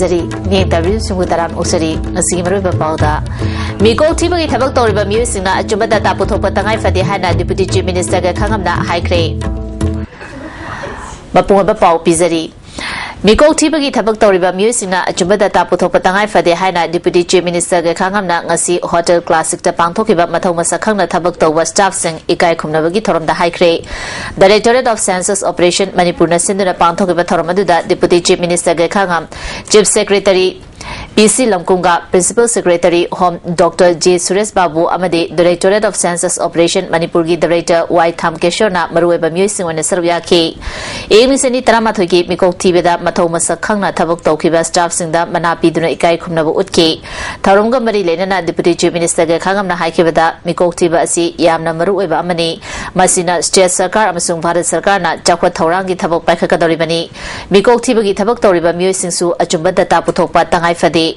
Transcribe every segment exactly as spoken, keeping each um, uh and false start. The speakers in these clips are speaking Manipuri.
ꯖꯔꯤ꯫ ꯃꯤꯠꯌꯦꯡ ꯇꯥꯕꯤꯔꯤꯕꯁꯤꯡꯕꯨ ꯇꯔꯥꯝꯅ ꯑꯣꯛꯆꯔꯤ꯫ ꯉꯁꯤꯒꯤ ꯃꯔꯨꯑꯣꯏꯕ ꯄꯥꯎꯗ, ꯃꯤꯀꯣꯛ ꯊꯤꯕꯒꯤ ꯊꯕꯛ ꯇꯧꯔꯤꯕ ꯃꯤꯑꯣꯏꯁꯤꯡꯅ ꯑꯆꯨꯝꯕ data ꯄꯨꯊꯣꯛꯄ ꯇꯉꯥꯏ ꯐꯗꯦ ꯍꯥꯏꯅ Deputy Chief Minister ꯒ ꯈꯥꯉꯝꯅ ꯍꯥꯏꯈ꯭ꯔꯦ꯫ ꯃꯄꯨꯡ ꯑꯣꯏꯕ ꯄꯥꯎ ꯄꯤꯖꯔꯤ꯫ ꯃꯤꯀꯣꯛ ꯊꯤꯕꯒꯤ ꯊꯕꯛ ꯇꯧꯔꯤꯕ ꯃꯤꯑꯣꯏꯁꯤꯡꯅ ꯑꯆꯨꯝꯕ data ꯄꯨꯊꯣꯛꯄ ꯇꯉꯥꯏ ꯐꯗꯦ ꯍꯥꯏꯅ Deputy Chief Minister ꯒ ꯈꯥꯉꯝꯅ ꯉꯁꯤ Hotel Classic ꯇ ꯄꯥꯡꯊꯣꯛꯈꯤꯕ ꯃꯊꯧ ꯃꯁꯛ ꯈꯪꯅ ꯊꯕꯛ ꯇꯧꯕ staff ꯁꯤꯡ ꯏꯀꯥꯏ ꯈꯨꯝꯅꯕꯒꯤ ꯊꯧꯔꯝꯗ ꯍꯥꯏꯈ꯭ꯔꯦ꯫ Directorate of Census Operation ꯃꯅꯤꯄꯨꯔꯅ ꯁꯤꯟꯗꯨꯅ ꯄꯥꯡꯊꯣꯛꯈꯤꯕ ꯊꯧꯔꯝ ꯑꯗꯨꯗ Deputy Chief Minister ꯒ ꯈꯥꯉꯝ, Chief Secretary ꯄꯤ ꯁꯤ ꯂꯝꯀꯨꯝꯒ, Principal Secretary Home Doctor J Suresh Babu ꯑꯃꯗꯤ Directorate of Census Operation ꯃꯅꯤꯄꯨꯔꯒꯤ Director ꯋꯥꯏ ꯊꯥꯝꯀꯦꯁꯣꯔꯅ ꯃꯔꯨꯑꯣꯏꯕ ꯃꯤꯑꯣꯏꯁꯤꯡ ꯑꯣꯏꯅ ꯁꯔꯨꯛ ꯌꯥꯈꯤ꯫ ꯏꯪ ꯂꯤꯁꯤꯡ ꯑꯅꯤ ꯇꯔꯥꯃꯥꯊꯣꯏꯒꯤ ꯃꯤꯀꯣꯛ ꯊꯤꯕꯗ ꯃꯊꯧ ꯃꯁꯛ ꯈꯪꯅ ꯊꯕꯛ ꯇꯧꯈꯤꯕ staff ꯁꯤꯡꯗ ꯃꯅꯥ ꯄꯤꯗꯨꯅ ꯏꯀꯥꯏ ꯈꯨꯝꯅꯕ ꯎꯠꯈꯤ꯫ ꯊꯧꯔꯝꯒ ꯃꯔꯤ ꯂꯩꯅꯅ Deputy Chief Minister ꯒ ꯈꯥꯉꯝꯅ ꯍꯥꯏꯈꯤꯕꯗ, ꯃꯤꯀꯣꯛ ꯊꯤꯕ ꯑꯁꯤ ꯌꯥꯝꯅ ꯃꯔꯨꯑꯣꯏꯕ ꯑꯃꯅꯤ꯫ ꯃꯁꯤꯅ state ꯁꯔꯀꯥꯔ ꯑꯃꯁꯨꯡ ꯚꯥꯔꯠ ꯁꯔꯀꯥꯔꯅ ꯆꯥꯎꯈꯠ ꯊꯧꯔꯥꯡꯒꯤ ꯊꯕꯛ ꯄꯥꯏꯈꯠꯀꯗꯧꯔꯤꯕꯅꯤ꯫ ꯃꯤꯀꯣꯛ ꯊꯤꯕꯒꯤ ꯊꯕꯛ ꯇꯧꯔꯤꯕ ꯃꯤꯑꯣꯏꯁꯤꯡꯁꯨ ꯑꯆꯨꯝꯕ data ꯄꯨꯊꯣꯛꯄ ꯇꯉꯥꯏ ꯐꯗꯦ꯫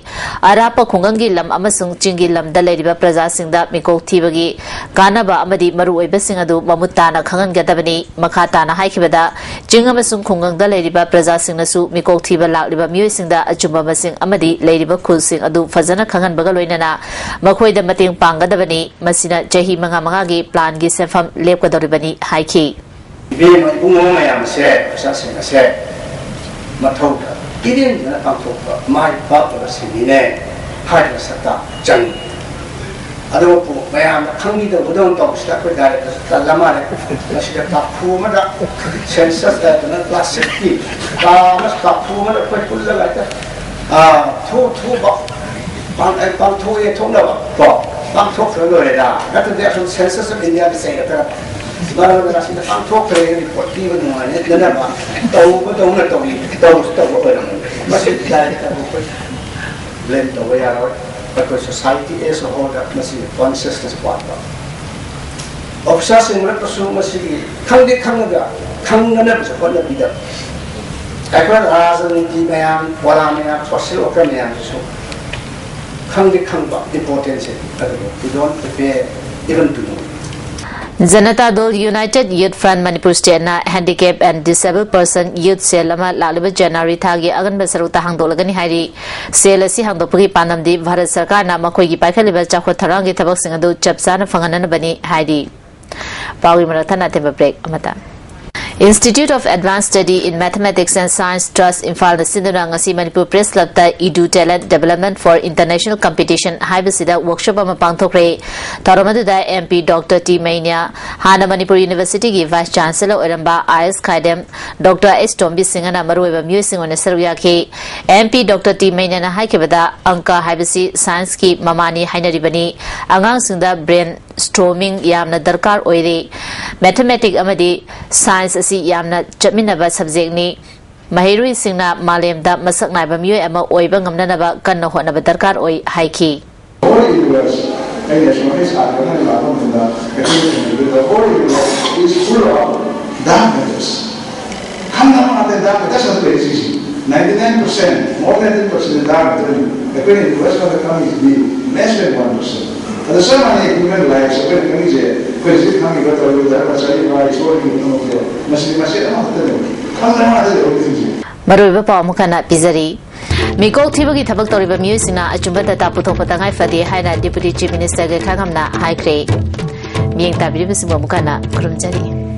ꯑꯔꯥꯞꯄ ꯈꯨꯡꯒꯪꯒꯤ ꯂꯝ ꯑꯃꯁꯨꯡ ꯆꯤꯡꯒꯤ ꯂꯝꯗ ꯂꯩꯔꯤꯕ ꯄ꯭ꯔꯖꯥꯁꯤꯡꯗ ꯃꯤꯀꯣꯛ ꯊꯤꯕꯒꯤ ꯀꯥꯟꯅꯕ ꯑꯃꯗꯤ ꯃꯔꯨꯑꯣꯏꯕꯁꯤꯡ ꯑꯗꯨ ꯃꯃꯨꯠ ꯇꯥꯅ ꯈꯪꯍꯟꯒꯗꯕꯅꯤ꯫ ꯃꯈꯥ ꯇꯥꯅ ꯍꯥꯏꯈꯤꯕꯗ, ꯆꯤꯡ ꯑꯃꯁꯨꯡ ꯈꯨꯡꯒꯪꯗ ꯂꯩꯔꯤꯕ ꯄ꯭ꯔꯖꯥꯁꯤꯡꯅꯁꯨ ꯃꯤꯀꯣꯛ ꯊꯤꯕ ꯂꯥꯛꯂꯤꯕ ꯃꯤꯑꯣꯏꯁꯤꯡꯗ ꯑꯆꯨꯝꯕ ꯃꯁꯤꯡ ꯑꯃꯗꯤ ꯂꯩꯔꯤꯕ ꯈꯨꯜꯁꯤꯡ ꯑꯗꯨ ꯐꯖꯅ ꯈꯪꯍꯟꯕꯒ ꯂꯣꯏꯅꯅ ꯃꯈꯣꯏꯗ ꯃꯇꯦꯡ ꯄꯥꯡꯒꯗꯕꯅꯤ꯫ ꯃꯁꯤꯅ ꯆꯍꯤ ꯃꯉꯥ ꯃꯉꯥꯒꯤ plan ꯒꯤ ꯁꯦꯟꯐꯝ ꯂꯦꯞꯀꯗꯧꯔꯤꯕꯅꯤ ꯍꯥꯏꯈꯤ꯫ ꯏꯕꯦꯝꯃ ꯏꯕꯨꯡꯉꯣ ꯃꯌꯥꯝ ꯑꯁꯦ, ꯑꯣꯐꯤꯁꯥꯔꯁꯤꯡ ꯑꯁꯦ ꯃꯊꯧꯗ ꯏꯔꯦꯟꯖꯅ ꯄꯥꯡꯊꯣꯛꯄ ꯃꯥꯏ ꯄꯥꯛꯂꯕꯁꯤꯡꯅꯤꯅꯦ ꯍꯥꯏꯔꯤꯕ ꯁꯛꯇꯥꯛ ꯆꯪꯏ꯫ ꯑꯗꯨꯕꯨ ꯃꯌꯥꯝꯅ ꯈꯪꯕꯤꯗꯕꯗꯧꯅ ꯇꯧꯕꯁꯤꯗ ꯑꯩꯈꯣꯏ ꯗꯥꯏꯔꯦꯛꯇꯔꯁꯨ ꯇꯜꯂ ꯃꯥꯜꯂꯦ꯫ ꯃꯁꯤꯗ ꯀꯥꯐꯨ ꯑꯃꯗ ꯁꯦꯟꯁꯁ ꯇꯥꯏꯞꯇꯅ ꯀ꯭ꯂꯥꯁ ꯁꯤꯛꯁꯀꯤ ꯀꯥ ꯑꯃ ꯀꯥꯐꯨ ꯑꯃꯗ ꯑꯩꯈꯣꯏ ꯄꯨꯜꯂꯒ ꯍꯦꯛꯇ, ꯑꯥ, ꯊꯨ ꯊꯨꯕ ꯄꯥꯡ-, ꯑꯦ, ꯄꯥꯡꯊꯣꯛꯑꯦ ꯊꯣꯛꯅꯕ ꯀꯣ, ꯄꯥꯡꯊꯣꯛꯈ꯭ꯔ ꯂꯣꯏꯔꯦꯗ꯫ ꯅꯠꯇ꯭ꯔꯗꯤ ꯑꯁꯨꯝ ꯁꯦꯟꯁꯁ ꯑꯣꯐ ꯏꯟꯗꯤꯌꯥꯒꯤ ꯆꯩꯔꯛꯇꯅ ꯃꯔꯝ ꯑꯁꯤꯗ ꯄꯥꯡꯊꯣꯛꯈ꯭ꯔꯦ ꯔꯤꯄꯣꯔꯠ ꯄꯤꯕ ꯅꯨꯡꯉꯥꯏꯅꯗꯅꯕ ꯇꯧꯕꯗꯧꯅ ꯇꯧꯏ, ꯇꯧꯁꯨ ꯇꯧꯕ ꯑꯣꯏꯔꯝꯃꯣꯏ꯫ ꯃꯁꯤ ꯗꯥꯏꯔꯦꯛꯇꯔꯕꯨ ꯑꯩꯈꯣꯏ ꯕ꯭ꯂꯦꯝ ꯇꯧꯕ ꯌꯥꯔꯣꯏ꯫ ꯑꯩꯈꯣꯏ ꯁꯣꯁꯥꯏꯇꯤ ꯑꯦꯁ ꯑ ꯍꯣꯜꯗ ꯃꯁꯤ ꯀꯣꯟꯁꯤꯌꯁꯅꯦꯁ ꯋꯥꯠꯄ꯫ ꯑꯣꯐꯤꯁꯥꯔꯁꯤꯡ ꯃꯔꯛꯇꯁꯨ ꯃꯁꯤꯒꯤ ꯈꯪꯗꯦ ꯈꯪꯉꯒ ꯈꯪꯅꯅꯕꯁꯨ ꯍꯣꯠꯅꯕꯤꯗꯕ꯫ ꯑꯩꯈꯣꯏ ꯔꯥꯖꯅꯤꯇꯤ ꯃꯌꯥꯝ, ꯋꯥꯂꯥ ꯃꯌꯥꯝ, ꯁꯣꯁꯤꯌꯦꯜ ꯋꯥꯔꯀꯔ ꯃꯌꯥꯝꯁꯤꯁꯨ ꯈꯪꯗꯦ ꯈꯪꯕ ꯏꯝꯄꯣꯔꯇꯦꯟꯁꯦ, ꯑꯗꯨꯕꯨ we don't prepare even to know꯫ Janata Dal United Youth Front Manipur State ꯅ Handicap and Disabled Person Youth Cell ꯑꯃ ꯂꯥꯛꯂꯤꯕ ꯖꯅꯋꯥꯔꯤ ꯊꯥꯒꯤ ꯑꯉꯟꯕ ꯁꯔꯨꯛꯇ ꯍꯥꯡꯗꯣꯛꯂꯒꯅꯤ ꯍꯥꯏꯔꯤ꯫ Cell ꯑꯁꯤ ꯍꯥꯡꯗꯣꯛꯄꯒꯤ ꯄꯥꯟꯗꯝꯗꯤ ꯚꯥꯔꯠ ꯁꯔꯀꯥꯔꯅ ꯃꯈꯣꯏꯒꯤ ꯄꯥꯏꯈꯠꯂꯤꯕ ꯆꯥꯎꯈꯠ ꯊꯧꯔꯥꯡꯒꯤ ꯊꯕꯛꯁꯤꯡ ꯑꯗꯨ ꯆꯞ ꯆꯥꯅ ꯐꯪꯍꯟꯅꯕꯅꯤ ꯍꯥꯏꯔꯤ꯫ ꯄꯥꯎꯒꯤ ꯃꯔꯛ ꯊꯠꯅ ꯑꯊꯦꯟꯕ break ꯑꯃꯇ꯫ Institute of Advanced Study in Mathematics and Science Trust ꯏꯝꯐꯥꯜꯅ ꯁꯤꯟꯗꯨꯅ ꯉꯁꯤ ꯃꯅꯤꯄꯨꯔ Press Club ꯇ Edu Talent Development for International Competition ꯍꯥꯏꯕꯁꯤꯗ workshop ꯑꯃ ꯄꯥꯡꯊꯣꯛꯈ꯭ꯔꯦ꯫ ꯊꯧꯔꯝ ꯑꯗꯨꯗ M P Doctor T ꯃꯩꯅ꯭ꯌꯥ, ꯍꯥꯟꯅ ꯃꯅꯤꯄꯨꯔ University ꯒꯤ Vice Chancellor ꯑꯣꯏꯔꯝꯕ R S ꯈꯥꯏꯗꯦꯝ, Doctor H ꯇꯣꯝꯕꯤ ꯁꯤꯡꯍꯅ ꯃꯔꯨꯑꯣꯏꯕ ꯃꯤꯑꯣꯏꯁꯤꯡ ꯑꯣꯏꯅ ꯁꯔꯨꯛ ꯌꯥꯈꯤ꯫ M P Doctor T ꯃꯩꯅ꯭ꯌꯥꯅ ꯍꯥꯏꯈꯤꯕꯗ, ꯑꯪꯀ ꯍꯥꯏꯕꯁꯤ science ꯀꯤ ꯃꯃꯥꯅꯤ ꯍꯥꯏꯅꯔꯤꯕꯅꯤ꯫ ꯑꯉꯥꯡꯁꯤꯡꯗ brain storming ꯌꯥꯝꯅ ꯗꯔꯀꯥꯔ ꯑꯣꯏꯔꯤ꯫ Mathematics ꯑꯃꯗꯤ science ꯑꯁꯤ ꯌꯥꯝꯅ ꯆꯠꯃꯤꯟꯅꯕ subject ꯅꯤ꯫ ꯃꯍꯩꯔꯣꯏꯁꯤꯡꯅ ꯃꯥꯂꯦꯝꯗ ꯃꯁꯛ ꯅꯥꯏꯕ ꯃꯤꯑꯣꯏ ꯑꯃ ꯑꯣꯏꯕ ꯉꯝꯅꯅꯕ ꯀꯟꯅ ꯍꯣꯠꯅꯕ ꯗꯔꯀꯥꯔ ꯑꯣꯏ ꯍꯥꯏꯈꯤ꯫ Whole universe, ꯑꯩꯅ ꯁꯨꯃꯥꯏꯅ ꯁꯥꯟꯅꯕ ꯂꯥꯛꯄ ꯃꯇꯝꯗ, ꯑꯩꯈꯣꯏꯅ ꯈꯪꯕꯗ, the whole universe is full of dark matters. ꯈꯪꯗꯕ ꯉꯥꯛꯇ dark matters ꯉꯥꯛꯇ ꯂꯩꯔꯤꯁꯤꯡꯁꯤ꯫ Ninety nine percent, more than ninety percent dark matter ꯅꯤ꯫ ꯑꯩꯈꯣꯏꯅ universe ꯈꯛꯇ ꯈꯪꯉꯤꯁꯤꯗꯤ less than one percent꯫ ꯑꯗꯣ ꯆꯞ ꯃꯥꯟꯅꯩ human life, ꯑꯩꯈꯣꯏꯅ ꯈꯪꯉꯤꯁꯦ, ꯑꯩꯈꯣꯏ ꯍꯧꯖꯤꯛ ꯈꯪꯉꯤꯕ ꯇꯧꯔꯤꯕ ꯙꯔꯃ ꯆꯠꯂꯤꯕ ꯏꯁꯣꯔꯒꯤ ꯄꯨꯝꯅꯃꯛꯁꯦ, ꯃꯁꯤꯗꯤ ꯃꯆꯦꯠ ꯑꯃꯈꯛꯇꯅꯦꯕ꯫ ꯈꯪꯗꯕ ꯉꯥꯛꯇ ꯂꯩꯍꯧꯔꯤꯁꯤꯡꯁꯦ꯫ ꯃꯔꯨꯑꯣꯏꯕ ꯄꯥꯎ ꯑꯃꯨꯛ ꯍꯟꯅ ꯄꯤꯖꯔꯤ꯫ ꯃꯤꯀꯣꯛ ꯊꯤꯕꯒꯤ ꯊꯕꯛ ꯇꯧꯔꯤꯕ ꯃꯤꯑꯣꯏꯁꯤꯡꯅ ꯑꯆꯨꯝꯕ data ꯄꯨꯊꯣꯛꯄ ꯇꯉꯥꯏ ꯐꯗꯦ ꯍꯥꯏꯅ Deputy Chief Minister ꯒ ꯈꯥꯉꯝꯅ ꯍꯥꯏꯈ꯭ꯔꯦ꯫ ꯃꯤꯠꯌꯦꯡ ꯇꯥꯕꯤꯔꯤꯕꯁꯤꯡꯕꯨ ꯑꯃꯨꯛ ꯍꯟꯅ ꯈꯨꯔꯨꯝꯖꯔꯤ꯫